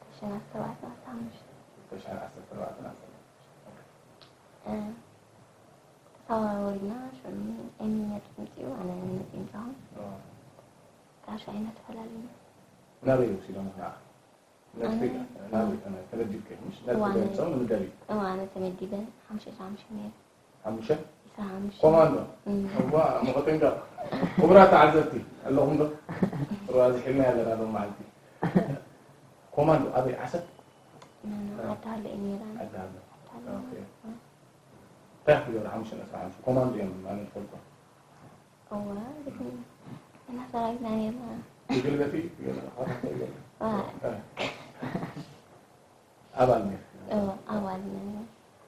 ተሽን ዓሰርተ ኣርባዕተ ዓሰርተ ሓሙሽተ ተሽን ዓሰርተ ኣርባዕተ ዓሰርተ ተዋወሪና ሽዑ ኤሚ ነጥቢ ምፅኡ ኣነ ነጥቢ ምፃኹም ካብ ሽዑ ኢና ተፈላለዩና ናበይ ወሲዶም ንዓ ነጥቢ ናበይ ተመዲብከ ምሽ ነጥቢ ዋነ- ገምፀው ንምደብ እዩ እዋ ኣነ ተመዲበ ሓሙሽተ ሓሙሽተ ነይረ ሓሙሽተ ኮማንዶ። እዋ፣ እሞ ከጥንቀቕ። ክቡራት ተዓዘብቲ፣ ኣለኹም ዶ? ሩባ ዝሒልና ኣለና ሎም መዓልቲ። ኮማንዶ ኣበይ? ዓሰብ? ዓዲ ሃሎ እዩ ነይራ። ዓዲ ሃሎ። ኦኬ። እንታይ ክትገብሩ ሓሙሽተ ነጥቢ ሓሙሽተ? ኮማንዶ እዮም ኣነ ዝፈልጦ። እዋ፣ ግድን እና ሰራዊትና ነይርና። ትግልበፊ? ዋ። ኣባል ነይርኪ? እዋ፣ ኣባል ነይርና።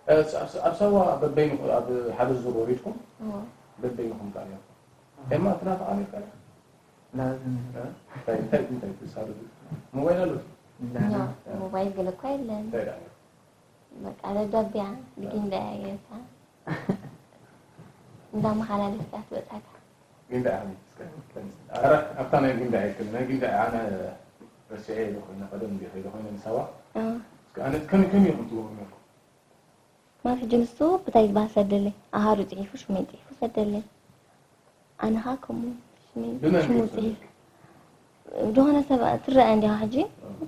እ፣ ስ-፣ ኣብ ስ-፣ ኣብ ሳዋ በበይንኹ-፣ ኣብ ሓደ ዙር ወሪድኩም? እዋ። በበይንኹም ከኣ ነይርኩም? ኤማ ትናፍቓ ነይርካ ዲኻ? ላዝም። እ? እንታይ፣ እንታይ፣ እንታይ ትሳደዱ? ሞባይል ኣሎ? ላ። ኖ፣ ሞባይል ገለ እኳ የለን። እንታይ ደኣ ነይሩ? በቃ ደብዳቤያ ብጊንዳያ ጌርካ እንዳመሓላለፍካ ትበጽሓካ። ጊንዳያ እስከ፣ ኧረ፣ ኣብታ ናይ ጊንዳያ ይክል፣ ናይ ጊንዳያ ኣነ ረሲዐ ኢሉ ኮይነ፣ ቀደም እንዲ ከይደ ኮይነ ንሳዋ። እ። እስከ ኣነ ከመይ፣ ከመይ ኢኹም ትገብሩ ነርኩም? ማን ሕጂ ንሱ ብታይ ዝበሃል ሰደለይ፣ ኣሃዱ ጽሒፉ፣ ሽመይ ጽሒፉ ሰደለይ። ኣነ ኸኣ ከምኡ ሽመይ ብመን ሽሙ ገይሩ ጽሒፍ። ሰደልኪ? ዝኾነ ሰብ ትረአ እንዲኻ ሕጂ። እ።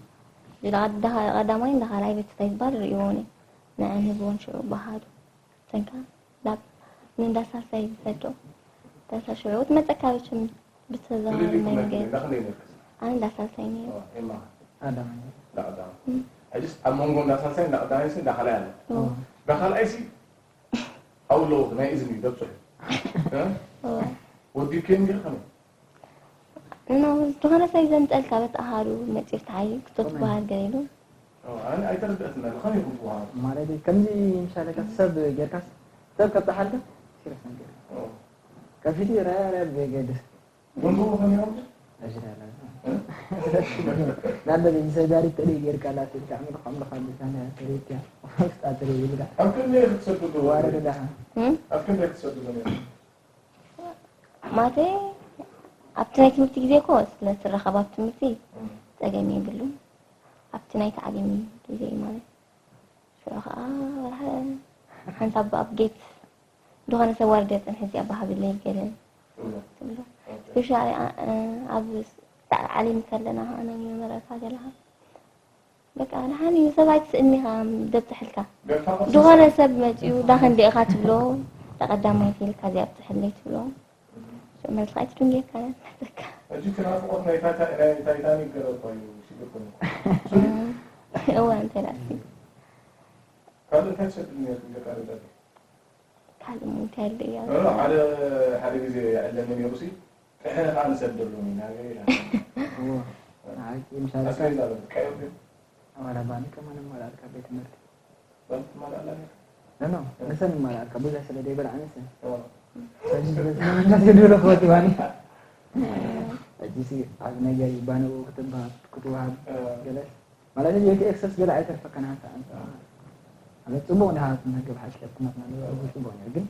እንዳ፣ እንዳ ቀዳማይ እንዳ ካልኣይ ቤት እንታይ ዝበሃል ርእይዎን እዩ። ንዐን ህብዎን ሽዑ ብኣሃዱ። ሰንካ ናብ ንእንዳ ሳልሳይ ዝሰዶ። እንዳ ሳልሳይ ሽዑ ትመጸካ ብሽም ብተዘዋዋሪ ፍልልይኩም ናይ መንገድ። እንዳ ክንደይ ነርክስ? ኣነ እንዳ ሳልሳይ ነይረ። ኦ፣ ኤማ? ቀዳማይ። እንዳ ቀዳማይ። እም። ሕጂስ ኣብ መንጎ እንዳ ሳልሳይ እንዳ ቀዳማይሲ እንዳ ካልኣይ ኣሎ። ኦ። እንዳ ካልኣይሲ ኣብኡ ኣለዎ ናይ እዝኒ ደብፅሑ። እ? እወ። ወዲብክዮ እንዲኺ ከመይ? ኖ፣ ዝኾነ ሰብ ዘምፀልካ በቲ ኣሃዱ መፂኡ ፍትሓይ ክቶ ትበሃል ገለ ኢሉ። ኦ፣ ኣነ ኣይተረድአትን ኣለ፣ ከመይ ኢኹም ትወሃሃዱ? ማለት ከምዚ ምሳሌ ከ ሰብ ጌርካስ፣ ሰብ ከብፅሓልካ ሲሪየስ ነገር። ኦ። ከፊቱ ረረብ ዘይገድስ። ወንድሙ ከመይ ኢኹም? ኣሽራላ። እ? ናበ ሰጋሪ ተለይ ጌርካ ላትልካ፣ ኣምልኽ፣ ኣምልኽ፣ ኣምልኽ፣ ኣምልኽ፣ ተለይካ። ውስጣ ተለይ ይብላ። ኣብ ክንደይ ክትሰዱ ዶ? ዋረድ ዳኻ። እም? ኣብ ክንደይ ክትሰዱ ዶ ነይሩ? ማለተይ፣ ኣብቲ ናይ ትምህርቲ ግዜ እኮ ስለ ትራኸብ ኣብ ትምህርቲ እም። ጸገም የብሉን። ኣብቲ ናይ ታዕሊም ግዜ እዩ ማለት። ሽዑ ኸዓ ወርሓ ሓንሳብ ኣብ ጌት ዝኾነ ሰብ ዋርድያ ጽንሒ እዚኣ ባሃብለይ ገለ እም። ትብሎ። ኦኬ። ስፔሻሊ ኣ-፣ እ፣ ኣብ ስ-፣ ታዕሊም ከለና ኸዓ ናይ መመረቕታ ገለ ኸዓ በቃ፣ ደሓን እዩ፣ ሰብ ኣይትስእን ኢኻ፣ ደብፅሐልካ። ገርፋ ዝኮነ ሰብ መፂኡ፣ "ዳ ክንደይ ኢኻ?" ትብሎ፣ "ዳ ቀዳማይ ኢልካ እዚኣ ኣብፅሐለይ" ትብሎ። መልስኻ ኣይትድንጉየካ፣ መፀካ። ሕጂ እቲ ናፍቆት ናይ ታይታ-፣ ናይ ታይታኒክ ገለ እኮ እዩ፣ ሽግር ኮይኑ። እዋ፣ እንታይ ደኣ እስኪ? ካልእ እንታይ ትሰድሉ ነርኩም ደቂ ኣረዳድኡ? ካልእ እንታይ ኣሎ እያ? ኖ፣ ኖ፣ ሓደ፣ ሓደ ግዜ ይዕለኒ ነይሩ ሲ፣ ጥሕኒ ኸዓ ንሰደሎም ኢና፣ ገለ ኢና። እዎ። ንዓኪ ምሳሌ ኣስቤዛ በል፣ ቀይር ግን። ኣባላ ባኒ ከማን እማልኣልካ ቤት ትምህርቲ። ባኒ ትማልኣላ ነይርካ? ኖ፣ ኖ፣ እ። ንሰን እማልኣልካ፣ ብዙሕ ስለ ዘይበልዓ ንሰን። እዎ። ሕጂ ስለ ዝመለስ የድሎ ክወዲ ባኒ። ሕጂ ሲ፣ ዓቢ ነገር እዩ፣ ባኒ ክትበሃል፣ ክትወሃብ፣ እ። ገለስ። ማለት እቲ ኤክሰስ ገለ ኣይተርፈካን ሓንሳእ ኣንጻር ማለት ጽቡቕ እንድሕር ክንህገብ ሓቂ ኣብቲ መጽናዕቲ ጽቡቕ ነይሩ፣ ግን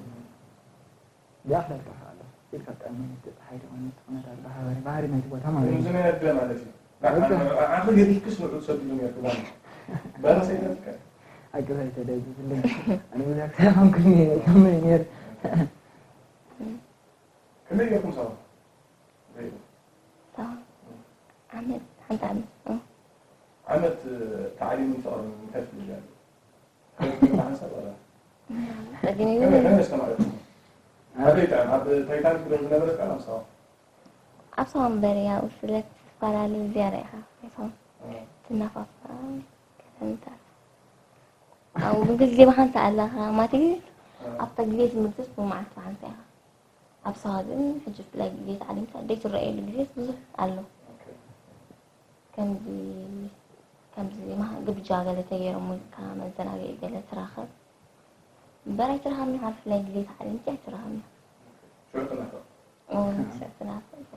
ብኣኽለልካ ከኣ ኣሎ። ኢልካ ጥዕና እቲ ጸሓይ ትኾን፣ እቲ ኩነታት ባህሪ፣ ባህሪ ናይቲ ቦታ ማለት እዩ። እዚ ናይ ኣደ ማለት እዩ። በቃ። ንዓኺ ገዲፍክስ ንዑ ትሰድሉ ነይርኩ ባኒ። ባኒ ሰይዳትካ። ሓቂ ኣይተደግፍልን። ኣነ ብዙሕ ክሳብ ኮንኩኝ ነይረ፣ ከም ነይረ። ክንደይ ገይርኩም ሰባ? ሳዋ። ዓመት፣ ሓንቲ ዓመት። እ። ዓመት፣ እ፣ ታዕሊምን ፍቕርን እንታይ ፍልልይ ኣሎ? ሓንሳብ ዋላ? ጸገም ከመይ፣ የብሉን። ከመይ ኣስተማቐኩም? ኣበይ ጥዕም? ኣብ ታይታኒክ ዶ ዝነበረ ጥዕም ኣብ ሳዋ? ኣብ ሳዋ እምበር፣ ያው፣ ስለ ትፈላለዩ ዝያዳ ኢኻ፣ ናይ ሳዋ። እ። ትናፋፋ፣ ከተምታት። ኣብኡ ግን ግዜ ብሓንሳእ ኣለኻ፣ ማለተይ፣ እ። ኣብታ ግዜ ትምህርትስ ብመዓልቲ ብሓንሳእ ኢኻ። ኣብ ሳዋ ግን ሕጂ ብፍላይ ግዜ ታዕሊም ደይ ትረኣየሉ ግዜ ብዙሕ ኣሎ። ኦኬ። ከምዚ፣ ከምዚ ማህ-፣ ግብጃ ገለ ተገይሮም ወይ ከዓ መዘናግዒ ገለ ትራኸብ። እምበር ኣይትረኸብን ኢኻ፣ ብፍላይ ግዜ ታዕሊም ኣይትረኸብን ኢኻ። ሽዑ ትናፈቕ? እዎ፣ ሽዑ ትናፈቕ።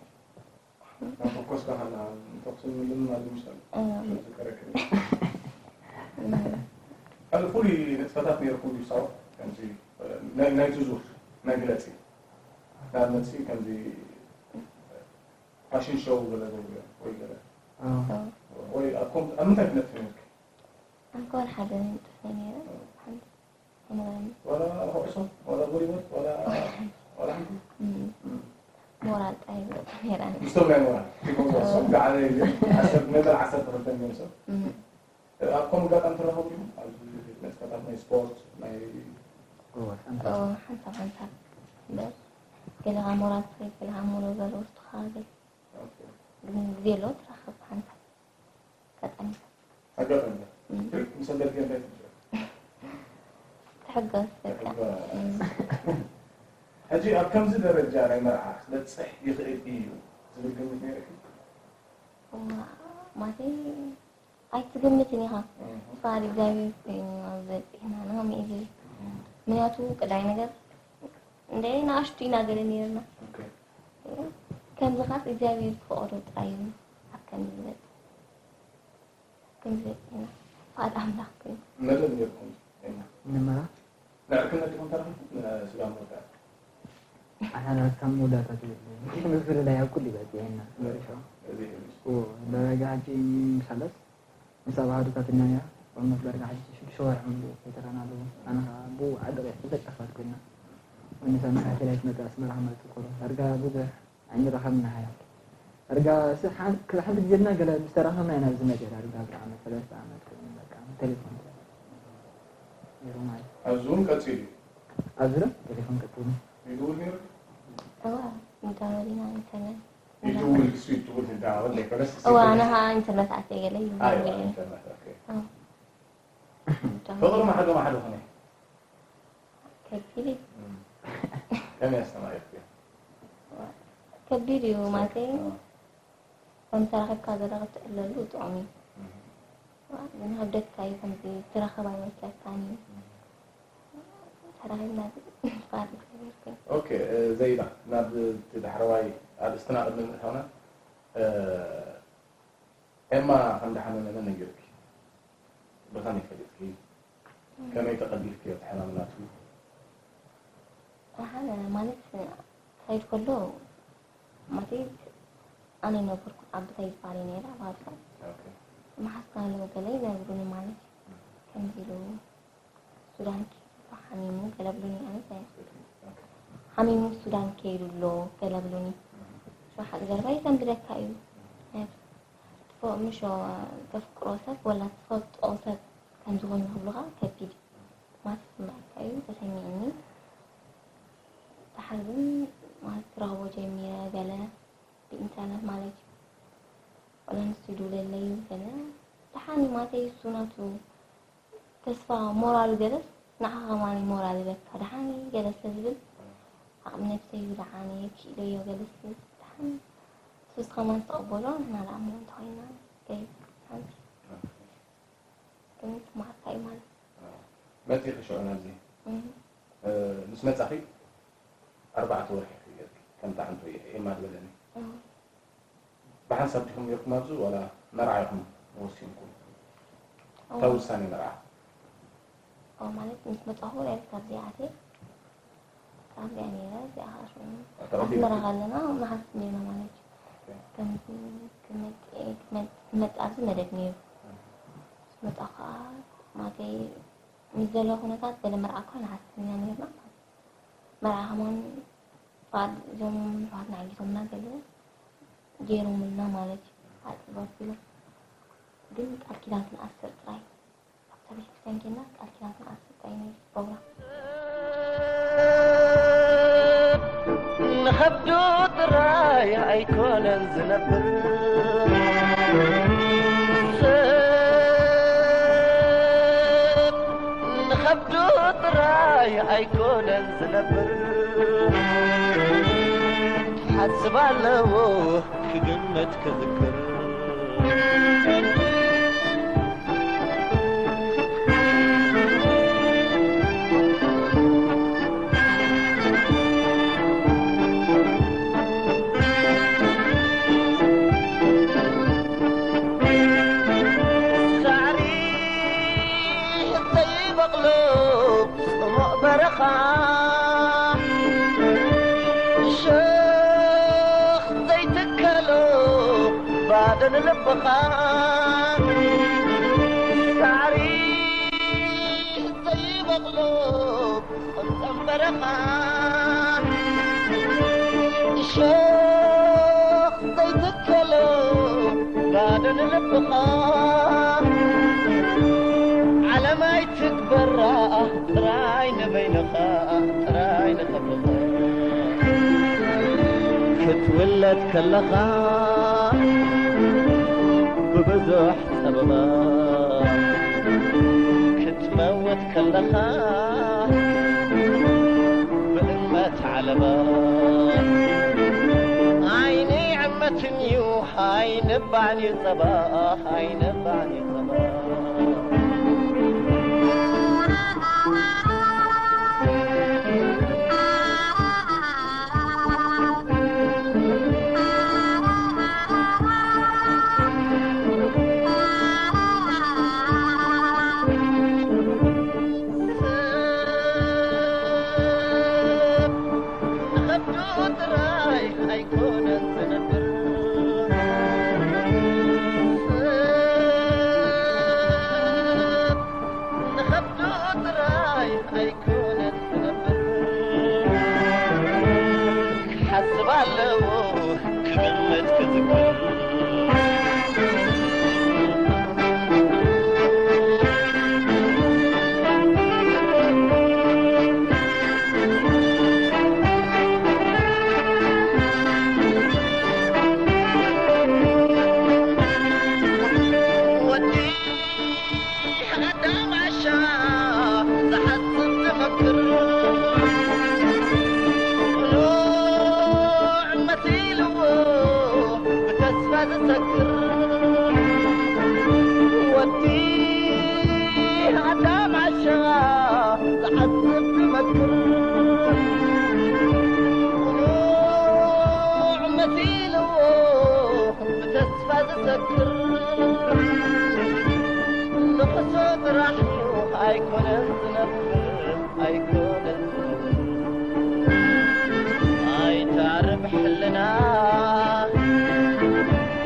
መፈኮስካ ከላ ተኹሲ ምልምማድ ምሻል እም። ዝከረክር። እም። ካልእ ፍሉይ ንጥፈታት ነይርኩም ድዩ ሳዋ? ከምዚ ናይ፣ ናይቲ ዙር መግለጺ። ንኣብነት ሲ ከምዚ ፋሽን ሾው ገለ ገብሩ እዮም ወይ ገለ። ኣዎ። ኣዎ። ወይ ኣብ ኮም-፣ ኣብ ምንታይ ትነጥፊ ነይርኪ? ኣብ ኮን ሓደ ንጥፍ ነይረ። ኣዎ። ሓንቲ ኣይነበረን። ዋላ ኩዕሶ፣ ዋላ ቮሊቦል፣ ዋላ፣ ዋላ ሓንቲ? እም። እም። ሞራል ጥራይ ይበልጽ ነይረ ኣነ። ምስቶም ናይ ሞራል፣ ቲፎዞ፣ ኣዎ። እሶም ዝዓበየ እዩ። ዓሰርተ፣ መበል ዓሰርተ ክልተ እዮም እሶም። እም። ኣብ ከምኡ ኣጋጣሚ ትራኸቡ ዲኹም? ኣብዚ ንጥፈታት ናይ ስፖርት፣ ናይ እዎ፣ ሓንሳብ። እዎ፣ ሓንሳብ፣ ሓንሳብ። እምበር፣ ገለኻ ሞራል ትኽእል፣ ገለኻ ሞራል በረውርትኻ ገለ። ኦኬ። ግን ግዜ ኣለዎ ትራኸብ ሓንሳብ ኣጋጣሚ። ኣጋጣሚ። እም። ትሪክ ምስ ኣገልግል እንታይ ትምስረት? ትሕገስ በቃ። ትሕገስ። እም። ሕጂ ኣብ ከምዚ ደረጃ ናይ መርዓ ክበጽሕ ይኽእል እዩ ዝብል ግምት ነይርኪ? እዋ፣ ማለተይ ኣይትግምትን ኢኻ። እህ። ፍቓድ እግዚኣብሔር ኮይኑ ኣብ ዝበጽሕና ንኸምኡ እዩ ዝብል። እህ። ምኽንያቱ ቀዳይ ነገር እንደ ንኣሽቱ ኢና ገለ ነይርና። ኦኬ። ከምዚ ኻስ እግዚኣብሔር ዝፈቐዶ ጥራይ እዩ ኣብ ከምዚ ዝበጽሕ። ኣብ ከምዚ ዝበጽሕና ፍቓድ ኣምላኽ ኮይኑ። መደብ ነይርኩም? ንመራ? ንዕርክነት ዲኹም ተራኺብኩም? ንሱዳን ምውዳእ? ኣታ ናትካ መወዳእታ ትብል። ምፍልላይ ኣብ ኩሉ ይበጽሕ የና፣ መሪሖ። እዚ እዩ። ኦ፣ ደረጃ ሕጂ ምሳለስ፣ ምስ ኣባህዱ ካትኛ እያ። ኦልሞስት ደረጃ ሕጂ ሽዱሽተ ወርሒ ሙሉእ ከይተራና ኣለዎ። ኣነ ኸዓ ብኡ ዓዲ ቐይሕ ብዙሕ ጠፋት ኮይና። ወንሳ መሓቴላይ ትመጽእ ኣስመራ ክመጽእ ኮሎ። ዳርጋ ብዙሕ ኣይንራኸብን ኢና። ዳርጋ ስ-፣ ሓን-፣ ክል-፣ ሓንቲ ግዜ ድማ ገለ ምስ ተራኸብና ኢና ኣብዚ መጺኣ። ዳርጋ ኣብ ዓመት፣ ሰለስተ ዓመት ኮይኑ በቃ ብቴሌፎን ጥራይ ነይሩ ማለት እዩ። ኣብዚ እውን ቀጺሉ እዩ? ኣብዚ ዶ ቴሌፎን ቀጺሉ። ይድውል ነይሩ? እዋ፣ ይደውል ኢና፣ ኢንተርነት። ይድውል፣ እሱ ይድውል ትደዋወል ዘይኮነስ፣ እሱ እዋ፣ ይድውል። ኣነ ኸዓ ኢንተርነት ኣትየ ገለ ይድውል ኣይ፣ እየ። ኢንተርነት፣ ኦኬ። እዋ። ፍቕሪ ማሕዶ ማሕዶ ኾነ። ከቢድ እዩ። እም። ከመይ ኣስተማቒርክዮ? ከቢድ እዩ፣ ማለተይ፣ እ። ከም ተራኺብካ ዘለኻ ትዕለሉ ጥዑም እዩ። እም። ግን ሃብደካ እዩ፣ ከምዚ ትራኸብ ኣይመስለካን እዩ። እም። ተራኺብና ግን ፋር እዩ። ኦኬ፣ እ፣ ዘይዳ፣ ናብ እቲ ዳሕረዋይ ኣርእስትና ቅድሚ ምእታውና፣ እ፣ ኤማ ከም ደሓነ መን ነጊሩኪ? ብኸመይ ፈሊጥኪ? እም። ከመይ ተቐቢልክዮ እቲ ሕማም ናቱ? ደሓነ ማለት ክኸይድ ከሎ፣ ማለት ኣነ ነበርኩ ኣብ ቦታይ ዝበሃል እየ ነይረ፣ ኣብ ሃብሳ። ኦኬ። መሓዝካ ኣለዉ ገለ ይነግሩኒ ማለት እዩ። እም። ከምዚ ኢሉ ሱዳን ኪዱ ሓሚሙ ገለ ብሉኒ፣ ኣነ እንታይ ኦኬ። ሓሚሙ ሱዳን ከይዱ ኣሎ ገለ ብሉኒ። እም። ሸውሓት ገርባ ይዘንብለካ እዩ። ናይ ትፈ-፣ ምሾ ተፍቅሮ ሰብ ወላ ትፈልጦ ሰብ ከም ዝኾነ ክብሉኻ ከቢድ እዩ። ማት ስምዕካ እዩ ተሰሚዕኒ። ደሓር ግን ማለት ክረኽቦ ጀሚረ ገለ ብኢንተርነት ማለት እዩ። ወላ ንሱ ይድውለለይ ገለ። ደሓን እዩ ማለተይ እሱ ናቱ ተስፋ ሞራሉ ገለስ ንዓኻ ከማን ሞራል ይበካ። ደሓን ገለስ ዝብል ዓቕሚ ነብሰይ እዩ ደሓን እየ ክኢለዮ ገለስ ደሓን ንሱስ ከማን ተቐበሎ ንሕና ደኣ እሞ እንተኾይና ገይዝ ሓንቲ ግን ይስማዓካ እዩ ማለት እዩ። መጺኺ ሽዑ ናብዚ? እም። እ፣ ምስ መጻኺ ኣርባዕተ ወርሒ ኢኺ ጌርኪ፣ ከምቲ ሓንቲ ኤማ ዝበለኒ። እም። ብሓንሳብ ዲኹም ጌርኩም ኣብዚ ዋላ መርዓ ኢኹም ወሲንኩም? እዋ። እታ ውሳኔ መርዓ? እዋ፣ ማለት ምስ መጻኹ ዳይሬክት ኣብዚኣ ኣትየ። ኣብዚኣ ነይረ፣ እዚኣ ኸዓ ሽዑ ኣታ ኦኬ። ኣስመራ ከለና ንሓስብ ነይርና ማለት እዩ። ኦኬ። ከምዚ ክመጽእ እየ፣ ክመጽእ፣ ክመጽእ ኣብዚ መደብ ነይሩ። እም። ምስ መጻኹ ኸዓ ማለተይ ምስ ዘሎ ኩነታት ገለ መርዓ እኳ ንሓስብ ኢና ነይርና። መርዓ ከማን ፍቓድ እዞም ኣሕዋትና ሓጊዞምና ገለ ገይሮምልና ማለት እዩ። ኣጽብቕ ኢሎም ግን ቃል ኪዳን ክንኣስር ጥራይ ኣብታ ቤተክርስትያን ኬድና ቃል ኪዳን ክንኣስር ጥራይ ነይሩ ፕሮግራም። ንኸብዱ ጥራይ ኣይኮነን ዝነብር፣ ሰብ ንኸብዱ ጥራይ ኣይኮነን ዝነብር። ሓስብ ኣለዎ ክግመት ክዝክር። ሳዕሪ ዘይበቕሎ ጽሙቕ በረኻ፣ ሸኽ ዘይትከሎ ባዶ ንልብኻ። ሳዕሪ ዘይበቕሎ ጸምጸም በረኻ፣ ሸኽ ዘይትከሎ ባዶ ንልብኻ። ዓለም ኣይትግበራ ጥራይ ንበይንኻ፣ ጥራይ ንኽብርኻ። ትውለድ ከለኻ ብብዙሕ ጸበባ፣ ክትመውት ከለኻ ብእመት ዓለባ። ዓይኒ ዕመትን እዩ፣ ኣይንባዕን እዩ ጸባ፣ ኣይንባዕን እዩ ጸባ። ንኸብዱ ጥራይ ኣይኮነን ዝነብር። ንኸብዱ ጥራይ ኣይኮነን ዝነብር። ክሓስብ ኣለዎ፣ ክግምት፣ ክዝክር። ወዲ ኣዳም ዓሻ ዝሓስብ ዝመክር፣ ቅኑዕ መሲልዎ ብተስፋ ዝሰክር። ወዲ ኣዳም ዓሻ ዝሓስብ ዝመክር፣ ቅኑዕ መሲልዎ ብተስፋ ዝሰክር። ንቕሶ ጥራሕ እዩ ኣይኮነን ዝነብር፣ ኣይኮነን ዝነብር። ኣይተዕርብ ሕልና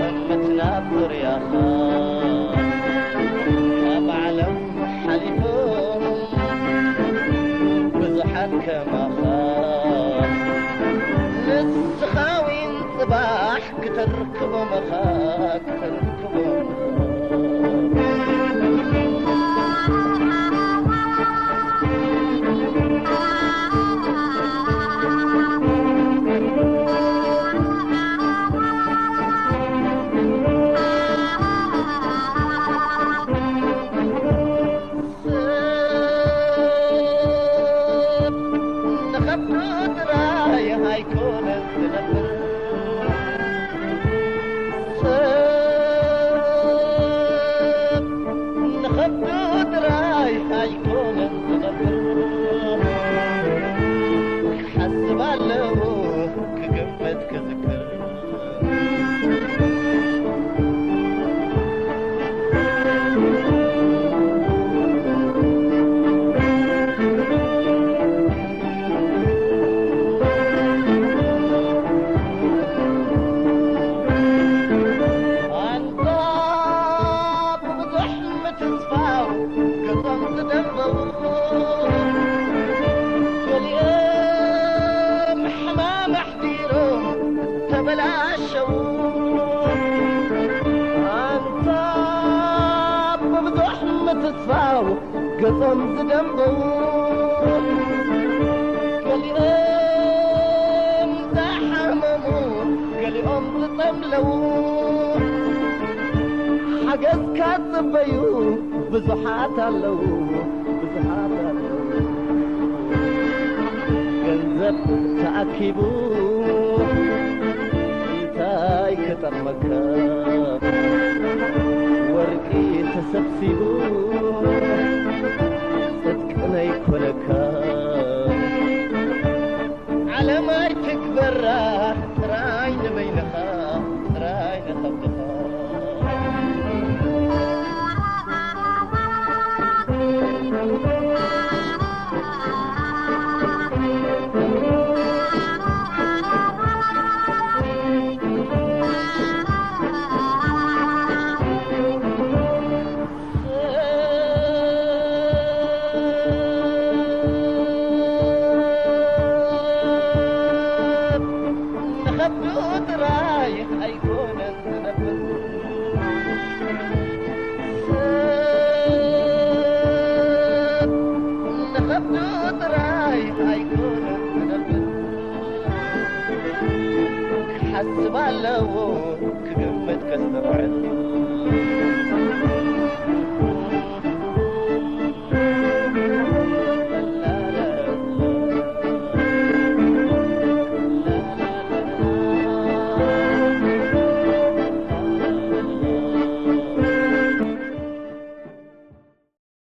እምትና ዙርያኻ፣ ካብ ዓለም ሓሊፎም ብዙሓት ከማኻ። ንስኻ ዊን ጽባሕ ክተርክቦም ኢኻ፣ ክተርክቦም። ሰብ ንኸብዱ ጥራይ ኣይኮነን ዝነብር። ሰብ ንኸብዱ ጥራይ ኣይኮነን ዝነብር። ክሓስብ ኣለዎ፣ ክግምት፣ ክዝክር። ኣንታ ብብዙሕ ምትስፋው ገጾም ዝደንበው፣ ገሊኦም ሕማም ኣሕዲሮም ተበላሸው። ኣንታ ብብዙሕ ምትስፋው ገጾም ዝደንበው፣ ገሊኦም ዝሓመሙ፣ ገሊኦም ዝጸምለው፣ ሓገዝካ ዝጽበዩ ብዙሓት ኣለዉ፣ ብዙሓት ኣለዉ። ገንዘብ ተኣኪቡ እንታይ ክጠቕመካ? ወርቂ ተሰብሲቡ ጽድቂ ነይኮነካ። ዓለም ኣይትግበራ ጥራይ ንበይንኻ፣ ጥራይ ንኸብድኻ። ስብ ኣለዎ ክግምት ከስተውዕል።